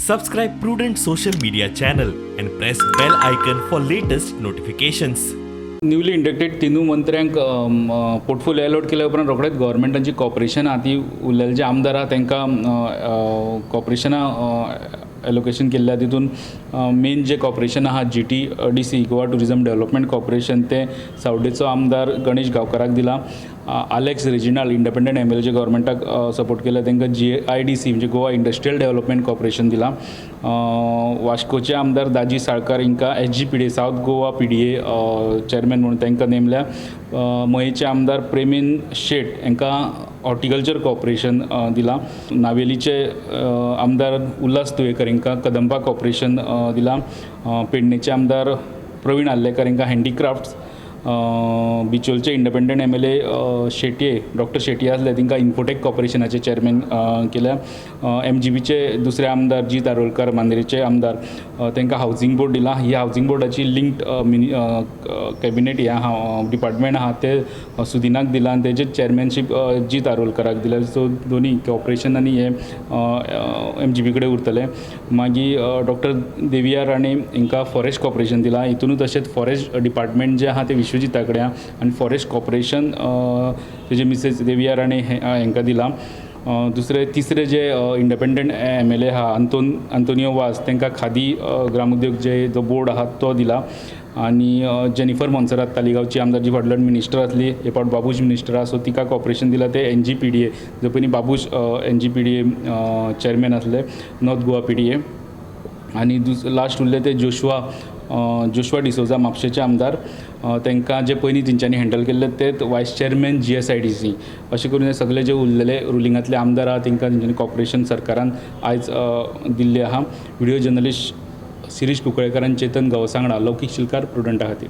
Subscribe Prudent social media channel and press bell icon for latest notifications. Newly inducted तिनूय मंत्र्यांक portfolio allot केल्या उपरांत रोखडेच गव्हर्मेंटाची corporation आहा ती उरलेले जे आमदार आहा तांकां कॉर्पोरेशनां एलोकेशन केल्लें आहा. तितून मेन जे कॉर्पोरेशन आहा, GTDC, Goa tourism development corporation, तें सावड्डेचो आमदार गणेश गांवकाराक दिलां. आलेक्स रेजिनाल्ड, इंडिपेंडंट एमएलए जे गव्हर्मेंटाक सपोर्ट केला, तांकां जीआयडीसी म्हणजे गोवा इंडस्ट्रियल डेवलपमेंट कॉर्पोरेशन दिलां. वास्कोचे आमदार दाजी साळकार हांकां SGPDA, south Goa PDA chairman म्हणून तांकां नेमल्या. मयेचे आमदार प्रेमेंद शेट हांकां हॉर्टिकल्चर कॉर्पोरेशन दिलां. नावेलीचे आमदार उल्हास तुयेकर हांकां कदंबा कॉर्पोरेशन दिलां. पेडणेचे आमदार प्रवीण आर्लेकर हांकां हँडीक्राफ्ट्स, बिचोलचे independent MLA Shetye, doctor Shetye आसले, तांकां इन्फोटेक कॉर्पोरेशनाचे चॅरमॅन केल्या. एमजीबीचे दुसरे आमदार जीत आरोलकर, मांद्रेचे आमदार, तांकां हावजींग बोर्ड दिलां. ही हावजींग बोर्डाची लिंक्ड मिनी कॅबिनेट हें आहा, डिपार्टमेंट आहा, तें सुदिनाक दिलां आनी तेजें चॅरमॅनशीप जीत आरोलकराक दिलां. सो दोनी कॉर्पोरेशन आनी हें एमजीबी कडेन उरतलें. मागीर डॉक्टर देविया राणे हांकां फॉरेस्ट कॉर्पोरेशन दिलां. हितुनूच तशेंच फॉरेस्ट डिपार्टमेंट जें आहा तें विश्वजिता कडेन आहा आनी फॉरेस्ट कॉर्पोरेशन तेजे मिसेस देविया राणे हांकां दिलां. दुसरे तिसरे जे इंडिपेंडंट एमएलए आहा, आंतोनियो वाज, तांकां खादी ग्रामोद्योग जे जो बोर्ड आहा तो दिला. आनी जेनिफर मोन्सेरात, तालिगांवची आमदार, जी फाटल्यान मिनिस्टर आसली, हे फावट बाबूश मिनिस्टर आहा, सो तिका कॉर्पोरेशन दिला ते एनजीपीडीए, जो पयलीं बाबूश एनजीपीडीए चॅरमॅन आसले, नॉर्थ गोवा पीडीए. आनी लास्ट उरले ते जोशुआ जोशुआ डिसोजा, म्हापशेचे आमदार. तांकां जे पयलीं तेंच्यांनी हँडल केल्ले तेच वायस चॅरमॅन जीएसआयडीसी. अशें करून हे सगळे जे उरलेले रुलिंगांतले आमदार आहा, तांकां तेंच्यांनी कॉर्पोरेशन सरकारान आयज दिल्ली आहा. व्हिडियो जर्नलिस्ट शिरीष कुंकळेकर आनी चेतन गांवस वांगडा लौकीक शिलकार, प्रुडंटा खातीर.